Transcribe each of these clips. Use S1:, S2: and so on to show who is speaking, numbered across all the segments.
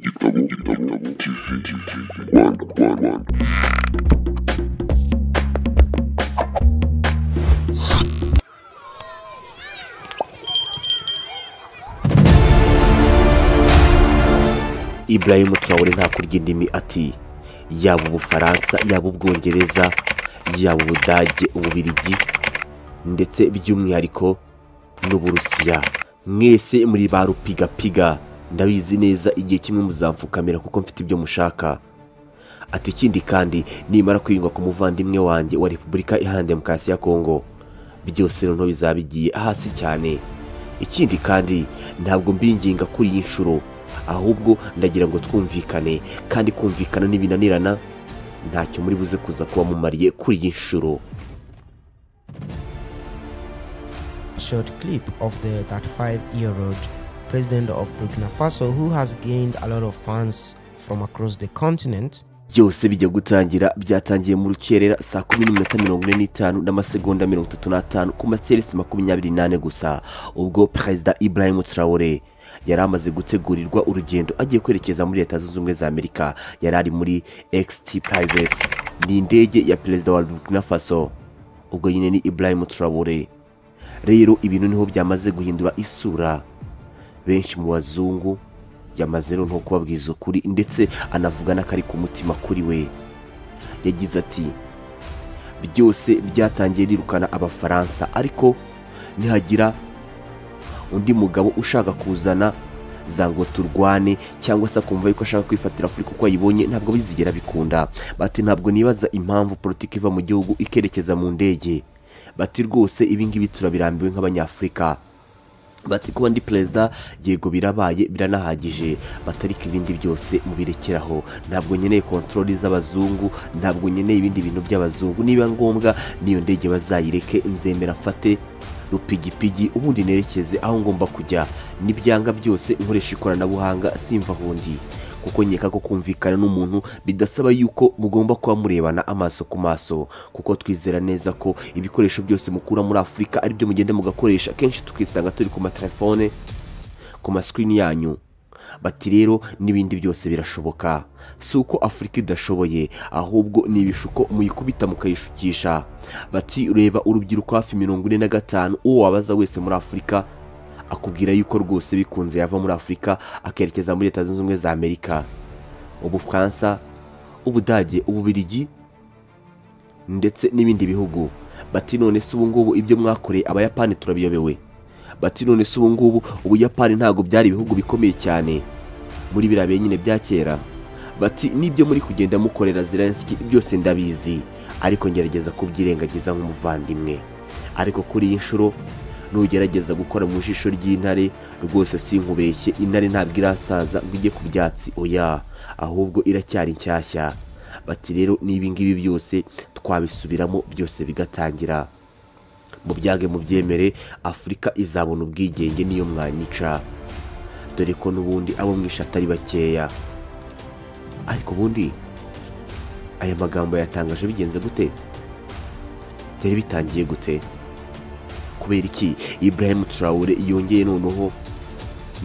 S1: Igitabo TV Rwanda Rwanda.
S2: Ibrahim Traore nta kurya indimi ati yaba Ubufaransa, yaba Ubwongereza, yaba Ubudage, Ububirigi ndetse by'umwihariko n'Uburusiya, mwese muri ba rupigapiga, ndabizi neza igihe kimwe muzamfukamira kuko mfite ibyo mushaka. Ati ikindi kandi nimara kwiyunga ku muvandimwe wanjye wa Repubulika Iharanira Demokarasi ya Kongo, byose noneho bizaba bigiye hasi cyane. Ikindi kandi ntabwo mbinginga kuri iyi nshuro, ahubwo ndagira ngo twumvikane, kandi kumvikana n'ibinanirana ntacyo muri buze kuza kuba mumariye kuri iyi nshuro.
S3: Short clip of the 35-year-old president of Burkina Faso, who has gained a lot of fans from across the continent.
S2: Byose bijya gutangira byatangiye mu rukerera saa 10:45 n'amasegonda 35 ku maserisi 24 gusa, ubwo Perezida Ibrahim Traore yari amaze gutegurirwa urugendo agiye kwerekeza muri Leta Zunze Ubumwe za Amerika. Yari ari muri XT Private, ni indege ya Perezida wa Burkina Faso, ubwo nyine ni Ibrahim Traore. Rero ibintu niho byamaze guhindura isura, benshi mu bazungu yamaze noneho kubabwiza ukuri, ndetse anavuga n'akari ku mutima kuri we. Yagize ati byose byatangiye rirukana Abafaransa, ariko nihagira undi mugabo ushaka kuzana za ngo turwane cyangwa se akumva yuko ashaka kwifatira Afurika uko ayibonye, ntabwo bizigera bikunda. Bati ntabwo nibaza impamvu politiki iva mu gihugu ikerekeza mu ndege. Bati rwose ibi ngibi turabirambiwe nk'Abanyafurika. Bati kuba ndi perezida yego birabaye biranahagije, batarika ibindi byose mubirekeraho. Ntabwo nkeneye kontroli z'abazungu, ntabwo nkeneye ibindi bintu by'abazungu. Niba ngombwa niyo ndege bazayireke, nzemera mfate rupigipigi ubundi nerekeze aho ngomba kujya. Nibyanga byose nkoresha ikoranabuhanga simva hundi, kuko nkeka ko kumvikana n'umuntu bidasaba yuko mugomba kuba murebana amaso ku maso, kuko twizera neza ko ibikoresho byose mukura muri Afurika ari byo mugenda mugakoresha. Kenshi tukisanga turi ku matelefone, ku masikirini yanyu. Bati rero n'ibindi byose birashoboka, si uko Afurika idashoboye, ahubwo ni ibishuko muyikubita mukayishukisha. Bati reba urubyiruko hafi 45, uwo wabaza wese muri Afurika akubwira yuko rwose bikunze yava muri Afurika akerekeza muri Leta Zunze Ubumwe za Amerika, Ubufaransa, Ubudage, Ububirigi ndetse n'ibindi bihugu. Bati none se ubu ngubu ibyo mwakoreye Abayapani turabiyobewe. Bati none se ubu ngubu Ubuyapani ntabwo byari ibihugu bikomeye cyane muri biriya bihe nyine bya kera. Bati nibyo muri kugenda mukorera Zelensky byose ndabizi, ariko ngerageza kubyirengagiza nk'umuvandimwe. Ariko kuri iyi nshuro nugerageza gukora mu jisho ry'intare rwose sinkubeshye, intare ntabwo irasaza ngo ijye ku byatsi, oya, ahubwo iracyari nshyashya. Bati rero n'ibi ngibi byose twabisubiramo byose bigatangira. Mu byage mubyemere, Afurika izabona ubwigenge niyo mwanyica, dore ko n'ubundi abo mwishe atari bakeya. Ariko ubundi aya magambo yatangaje bigenze gute? Byari bitangiye gute? Kubera iki Ibrahim Traore yongeye noneho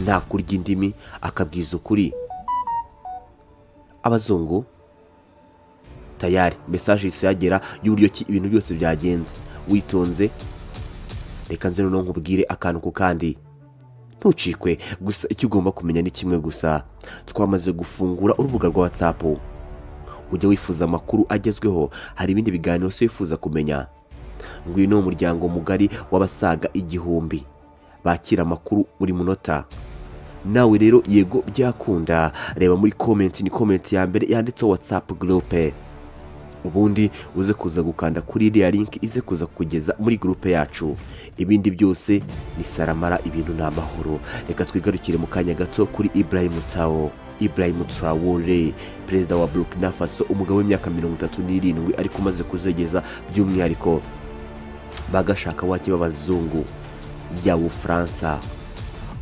S2: nta kurya indimi akabwiza ukuri abazungu? Tayari message yise yagera y'uburyo ki ibintu byose byagenze. Witonze reka nze noneho nkubwire akantu ku kandi, ntucikwe. Gusa icyo ugomba kumenya ni kimwe gusa, twamaze gufungura urubuga rwa WhatsApp. Ujya wifuza amakuru agezweho, hari ibindi biganiro se wifuza kumenya? Ngwino umuryango mugari w'abasaga 1000 bakira amakuru buri munota. Nawe rero yego byakunda, reba muri comment, ni comment ya mbere yanditseho WhatsApp group, ubundi uze kuza gukanda kuri iriya link ize kuza kugeza muri groupe yacu. Ibindi byose ni saramara, ibintu ni amahoro. Reka twigarukire mu kanya gato kuri Ibrahim Traore, perezida wa Burkina Faso, umugabo w'imyaka 37 ariko umaze kuzegeza by'umwihariko bagashaka wake b'abazungu, yaba Ubufaransa,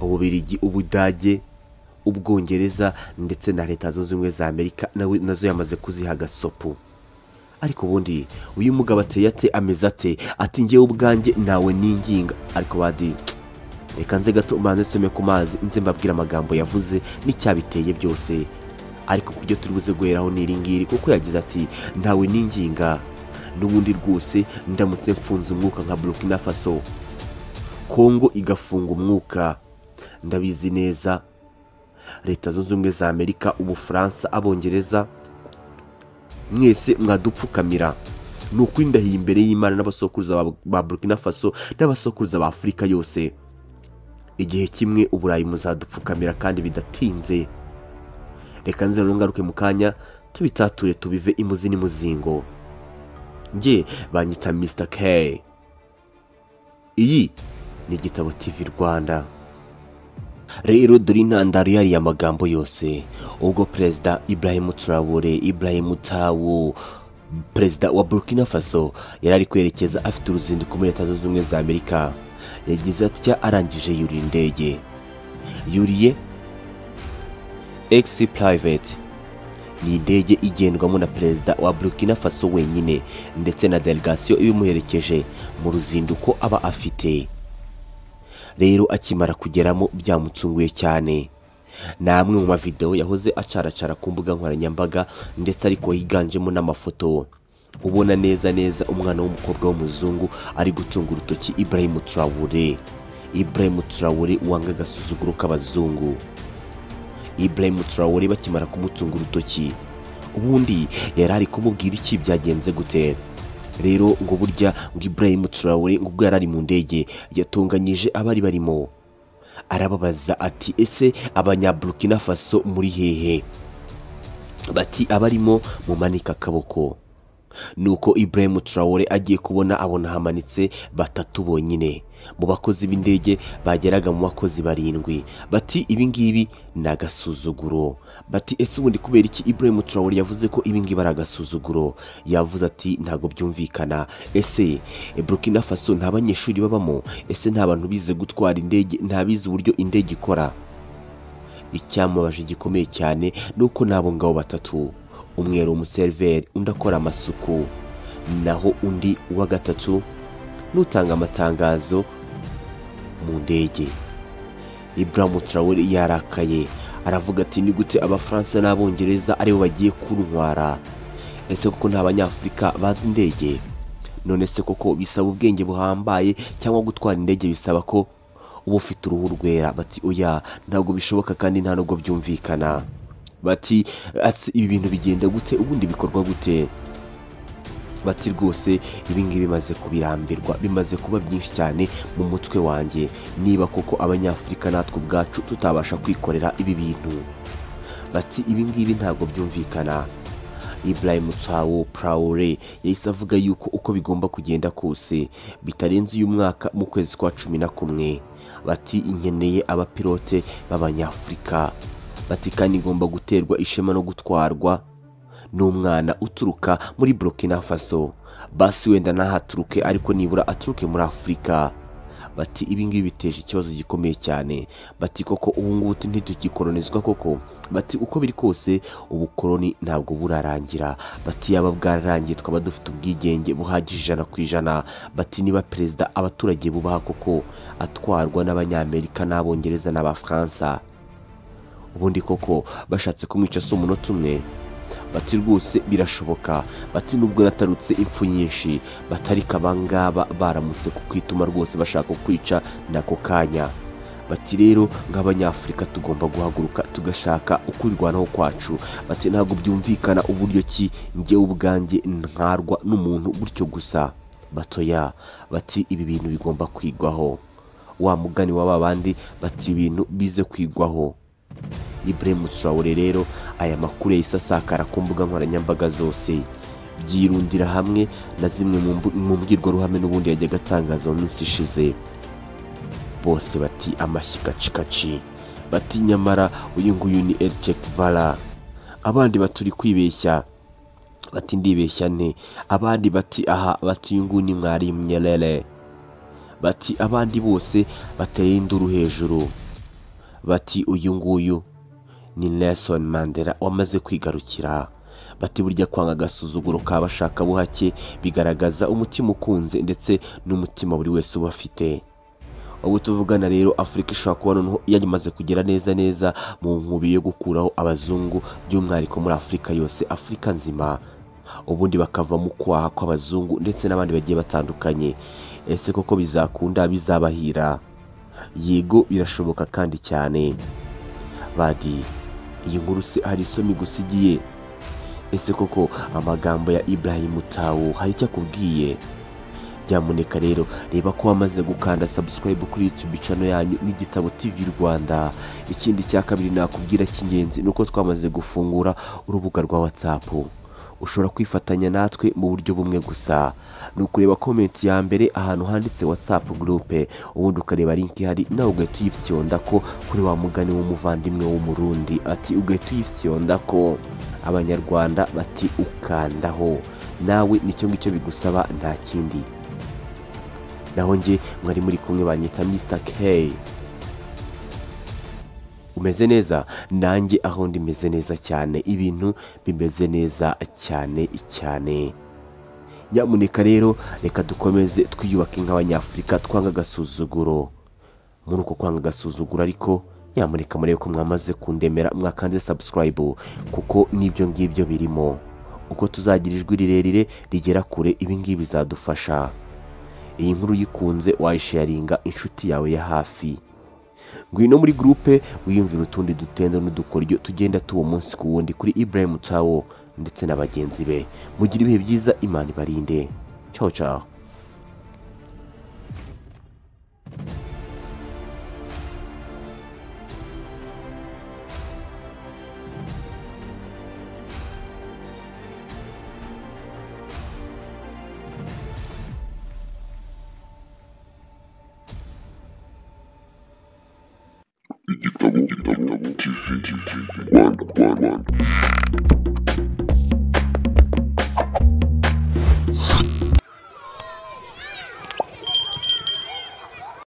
S2: Ububirigi, Ubudage, Ubwongereza ndetse na Leta Zunze Ubumwe za Amerika, nazo yamaze kuziha agasopo. Ariko ubundi uyu mugabo ateye ate, ameze ate? Ati ngewe ubwanjye nawe ninginga, ariko badi Reka nze gato umanze nsome ku mazi, nze mbabwire amagambo yavuze n'icyabiteye byose, ariko kubyo turi buze guheraho ni iri ngiri, kuko yagize ati: ntawe ninginga n'ubundi rwose, ndamutse mfunze umwuka nka Burkina Faso, Kongo igafunga umwuka, ndabizi neza Leta Zunze Ubumwe za Amerika, Ubufaransa, Abongereza, mwese mwadupfukamira. Ni ukuri ndahiye imbere y'Imana n'abasokuruza ba Burkina Faso n'abasokuruza ba Afurika yose, igihe kimwe Uburayi muzadupfukamira kandi bidatinze. Reka nze ngaruke mu kanya tubitature tubive imuzi n'imuzingo. Njye banyita Mr K, iyi ni Igitabo TV Rwanda. Rero dore intandaro yariya magambo yose. Ubwo Perezida Ibrahim Traore, Ibrahim Tawo, Perezida wa Burkina Faso, yari ari kwerekeza afite uruzinduko muri Leta Zunze Ubumwe za Amerika, yagize atya arangije yurira indege, yuriye X Private. Ni indege igendwamo na Perezida wa Burkina Faso wenyine ndetse na delegasiyo ibimuherekeje mu ruzinduko aba afite. Rero akimara kugeramo byamutunguye cyane. Ni amwe mu mavideo yahoze acaracara ku mbuga nkoranyambaga, ndetse ariko higanjemo n'amafoto, ubona neza neza umwana w'umukobwa w'umuzungu ari gutunga urutoki Ibrahim Traore. Ibrahim Traore wanga agasuzuguro k'abazungu. Ibrahim Traore bakimara kumutunga urutoki, ubundi yari ari kumubwira iki, byagenze gute? Rero ngo burya ngo Ibrahim Traore ngo ubwo yari ari mu ndege yatunganyije abari barimo, arababaza ati: ese abanyaburkina Faso muri hehe? Bati abarimo mumanika akaboko. Nuko Ibrahim Traore agiye kubona abona hamanitse batatu bonyine mu bakozi b'indege bageraga mu bakozi 7. Bati ibi ngibi ni agasuzuguro. Bati ese ubundi kubera iki Ibrahim Traore yavuze ko ibi ngibi ari agasuzuguro? Yavuze ati ntago byumvikana. Ese Burkina Faso nta banyeshuri babamo? Ese nta bantu bize gutwara indege? Nta bize uburyo indege ikora? Icyamubaje gikomeye cyane nuko nabo ngabo batatu, umwe yari umuserveri, undi akora amasuku, naho undi wa gatatu nutanga amatangazo mu ndege. Ibrahim Traore yarakaye aravuga ati ni gute Abafaransa n'Abongereza aribo bagiye kuntwara? Ese koko nta Banyafurika bazi indege? None se koko bisaba ubwenge buhambaye cyangwa gutwara indege bisaba ko uba ufite uruhu rwera? Bati oya, ntabwo bishoboka kandi nta nubwo byumvikana. Bati ibi bintu bigenda gute, ubundi bikorwa gute? Bati rwose ibi ngibi bimaze kubirambirwa, bimaze kuba byinshi cyane mu mutwe wanjye, niba koko Abanyafurika natwe ubwacu tutabasha kwikorera ibi bintu. Bati ibi ngibi ntabwo byumvikana. Ibrahim Traore yahise avuga yuko uko bigomba kugenda kose bitarenze uyu mwaka mu kwezi kwa 11. Bati inkeneye abapilote b'Abanyafurika. Bati kandi igomba guterwa ishema no gutwarwa n'umwana uturuka muri Burkina Faso, basi wenda nahaturuke ariko nibura aturuke muri Afurika. Bati ibi ngibi biteje ikibazo gikomeye cyane. Bati koko ubu ngubu ntitugikolonizwa koko? Bati uko biri kose ubukoloni ntabwo burarangira. Bati yaba bwararangiye twaba dufite ubwigenge buhagije 100%. Bati niba perezida abaturage bubaha koko atwarwa n'Abanyamerika n'Abongereza n'Abafaransa, ubundi koko bashatse kumwica si umunota umwe? Bati rwose birashoboka. Bati nubwo natarutse impfu nyinshi, batarika abangaba baramutse kukwituma rwose bashaka kukwica nako kanya. Bati rero nk'Abanyafurika tugomba guhaguruka tugashaka ukwirwanaho kwacu. Bati ntabwo byumvikana uburyo ki njye ubwanjye ntwarwa n'umuntu gutyo gusa. Batoya bati ibi bintu bigomba kwigwaho. Wa mugani wa babandi, bati ibintu bize kwigwaho. Ibrahim Traore rero aya makuru yahise asakara ku mbuga nkoranyambaga zose, byirundira hamwe na zimwe mu mbwirwaruhame n'ubundi yajyaga atangaza mu minsi ishize. Bose bati amashyi kacikaci, bati nyamara uyu nguyu ni El Che Guevara. Abandi baturi kwibeshya, bati ndibeshya nte? Abandi bati aha, bati uyu nguyu ni Mwalimu Nyerere. Bati abandi bose bateye induru hejuru, bati uyu nguyu ni Nelson Mandela wamaze kwigarukira. Bati burya kwanga agasuzuguro kabashaka buhake bigaragaza umutima ukunze ndetse n'umutima buri wese uba afite. Ubu tuvugana rero Afurika ishobora kuba noneho yamaze kugera neza neza mu nkubi yo gukuraho abazungu, by'umwihariko muri Afurika yose, Afurika nzima, ubundi bakava mu kwaha kw'abazungu ndetse n'abandi bagiye batandukanye. Ese koko bizakunda, bizabahira? Yego, birashoboka kandi cyane. Badi, iyi nkuru se hari isomo igusigiye? Ese koko amagambo ya Ibrahim Traoré hari icyo akubwiye? Nyamuneka rero reba ko wamaze gukanda subscribe kuri YouTube channel yanyu n'Igitabo TV Rwanda. Ikindi cya kabiri nakubwira cy'ingenzi ni uko twamaze gufungura urubuga rwa WhatsApp. Ushobora kwifatanya natwe mu buryo bumwe gusa, ni ukureba comment ya mbere ahantu handitse WhatsApp group, ubundi ukareba link ihari, nawe ugahita uyifyonda ko kuri wa mugani w'umuvandimwe w'Umurundi ati ugahita uyifyonda ko, Abanyarwanda bati ukandaho, nawe nicyo ngicyo bigusaba, nta kindi. Naho njye mwari muri kumwe banyita Mr K. Umeze neza? Nanjye aho ndi meze neza cyane, ibintu bimeze neza cyane cyane. Nyamuneka rero reka dukomeze twiyubake nk'Abanyafurika, twanga agasuzuguro. Muri uko kwanga agasuzuguro ariko nyamuneka murebe ko mwamaze kundemera, mwakanze subscribe, kuko n'ibyo ngibyo birimo. Uko tuzagira ijwi rirerire rigera kure, ibi ngibi bizadufasha. Iyi nkuru uyikunze wayisharinga inshuti yawe ya hafi. Ngwino muri groupe wiyumvira utundi dutendo n'udukoryo tugenda tuba umunsi ku wundi kuri Ibrahim Traoré ndetse na bagenzi be. Mugire ibihe byiza, Imana ibarinde. Ciao ciao.
S1: Igitabo TV Rwanda.